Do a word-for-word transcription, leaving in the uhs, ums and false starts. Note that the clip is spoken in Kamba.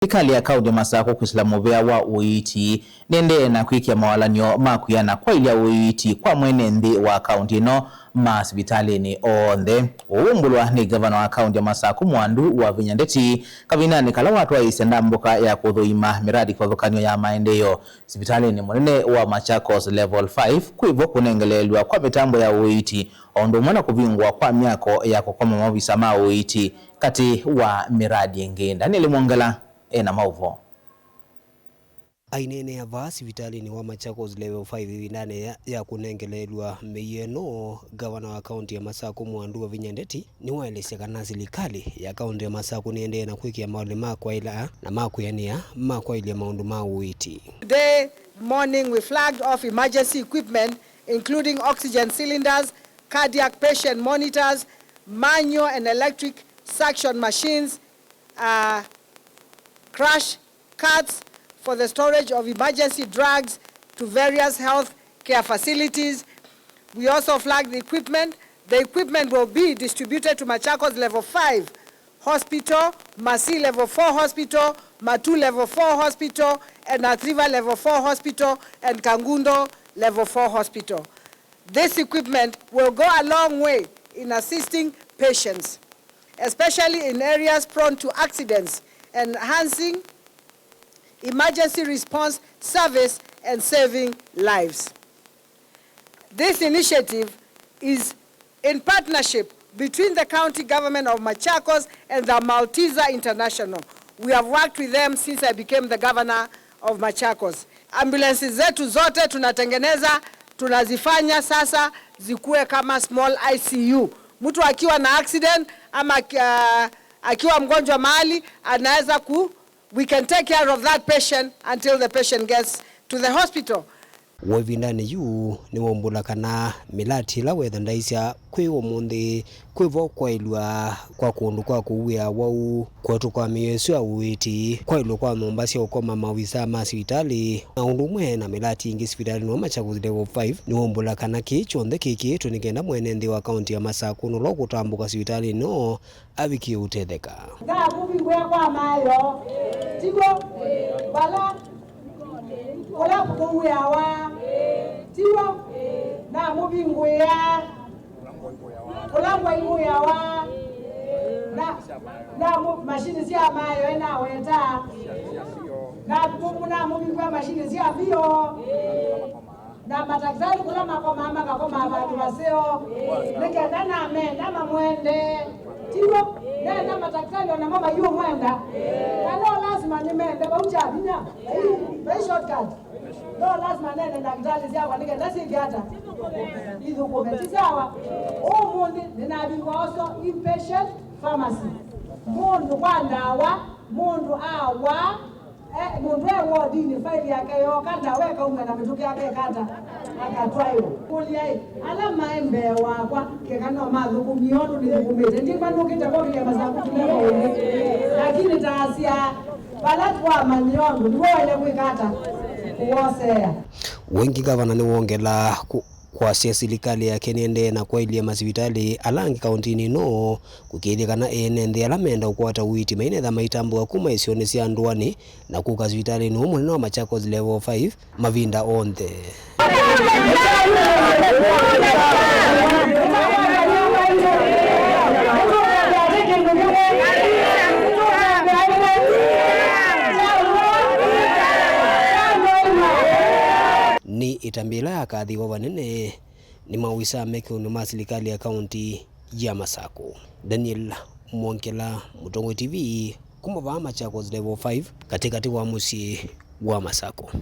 Silikalĩ ya kaunti ya Masakũ kwĩsĩla mũvĩa wa ũiiti nĩendee na kwĩkĩa mawalany'o ma kwĩana kwaĩlya ũiiti kwa mwene nthĩ wa kaunti ĩno masivitalĩnĩ onthe. Ũu waumbũlwa nĩ ngavana wa kaunti ya Masakũ Mwandu Wavinya Ndeti kavindanĩ kala watwaĩĩsye ndambũka ya kũthũima mĩradi kĩvathũkany'o ya maendeeo sivitalĩnĩ mũnene wa Machakos Level five, kwĩvo kũnengeleelw'a kwa mĩtambo ya ũiiti, o ũndũ ũmwe na kũvingũa kwa myako ya kũkoma maovisa ma ũiiti, katĩ wa mĩradi ĩngĩ. Daniel Mwongela ena maũvoo. Aineenea vaa sivitalĩnĩ wa Machakos Level five ĩvindanĩ ya, ya kũnengeleelw'a mĩio ĩno, ngavana wa kaunti ya Masakũ Mwandu Wavinya Ndeti nĩwaelesya kana silikalĩ ya kaunti ya Masakũ nĩendee na kwĩkĩa maũlĩ ma kwaĩla na ma kwĩanĩa ma kwaĩlya maũndũ ma ũiiti. Today morning we flagged off emergency equipment including oxygen cylinders, cardiac patient monitors, manual and electric suction machines, uh, crash carts for the storage of emergency drugs to various health care facilities. We also flagged the equipment. The equipment will be distributed to Machakos Level five Hospital, Masii Level four Hospital, Matuu Level four Hospital, and Athi River Level four Hospital, and Kangundo Level four Hospital. This equipment will go a long way in assisting patients, especially in areas prone to accidents, enhancing emergency response service, and saving lives. This initiative is in partnership between the County Government of Machakos and the Malteser International. We have worked with them since I became the governor of Machakos. Ambulances zetu zote tunatengeneza, tunazifanya sasa zikuwe kama small I C U. Mtu akiwa na accident ama aki-, ah, akiwa mgonjwa mahali, anaweza ku-, we can take care of that patient until the patient gets to the hospital. Woo ĩvindanĩ yu nĩwaumbũla kana mĩlati ĩla wetha ndaisya kwĩ ũmũnthĩ kwĩvo kwaĩlw'a kwa kũndũ kwa kũuĩa wau, kũatwa kwa mĩio ĩsu ya ũiiti, kwaĩlw'a kwa nyũmba sya ũkoma maovisa ma sivitalĩ, na ũndũ ũmwe na mĩlati ĩngĩ sivitalĩnĩ wa Machakos Level five, nĩwaumbũla kana kĩĩ kyonthe kĩkĩĩtwe nĩ kenda mwene nthĩ wa kaunti ya Masakũ nũla ũkũtambũka sivitalĩnĩ ĩno avikie ũtetheka. Ngamũvingũĩa kwa mayo. Tiw'o? Vala kũla kũuĩawa. Tiw'o? Namũvingũĩa kũla ngwai mũĩawa. Na, na mũ-, mashini sya mayo ĩnaweta. Na mũ-, namũvingũĩa mashini sya mbio. Na matakitali kũla makomaa, makakomaa vandũ vaseo, nĩ kenda namenda mamwende. Tiw'o? Nenda matakitali o namo mayũmwenda. Na no lasima nĩmende vau kya vinya. Vai, vai shortcut. No lasima nende ndakitali syakwa nĩ kenda syĩke ata? Ithũkũme. Ti sawa? Ũmũnthĩ nĩnavingũa also inpatient pharmacy. Mũndũ kwa ndawa, mũndũ awa, Eh, mũndũ e wodinĩ, faili yake yooka, ndawa ĩkaumya na mĩtũkĩ yake ĩkata, akatwaĩwa. Kũlya-ĩ, ala maĩ mbee wakwa, keka no mathũkũmie ũndũ nĩthũkũmĩte. Ndikw'a nũkĩte kwongethya Masakũ tũlema ũngĩ. Lakini taasya, vala twamanyie ũndũ, nĩw'o waĩle kwĩka ata? Kũwoseea. Wengĩ ngavana nĩwongela kũ-, kwasya silikalĩ yake nĩendee na kwaĩlya masivitalĩ ala angĩ kaũntĩnĩ ĩno kũkĩĩthya kana ene nthĩ ala menda ũkwata ũiiti mainetha maitambũka kuma isionĩ sya ndũanĩ na kũka sivitalĩnĩ ũũ mũnene wa Machakos Level five mavinda onthe. Nĩ ĩtambya ĩla yakathĩwa vanene nĩ maovisaa me kĩũnĩ ma silikalĩ ya kaũntĩ ya Masakũ. Daniel Mwongela, Mũtongoi T V, kuma vaa Machakos Level five, katĩkatĩ wa mũsyĩ wa Masakũ.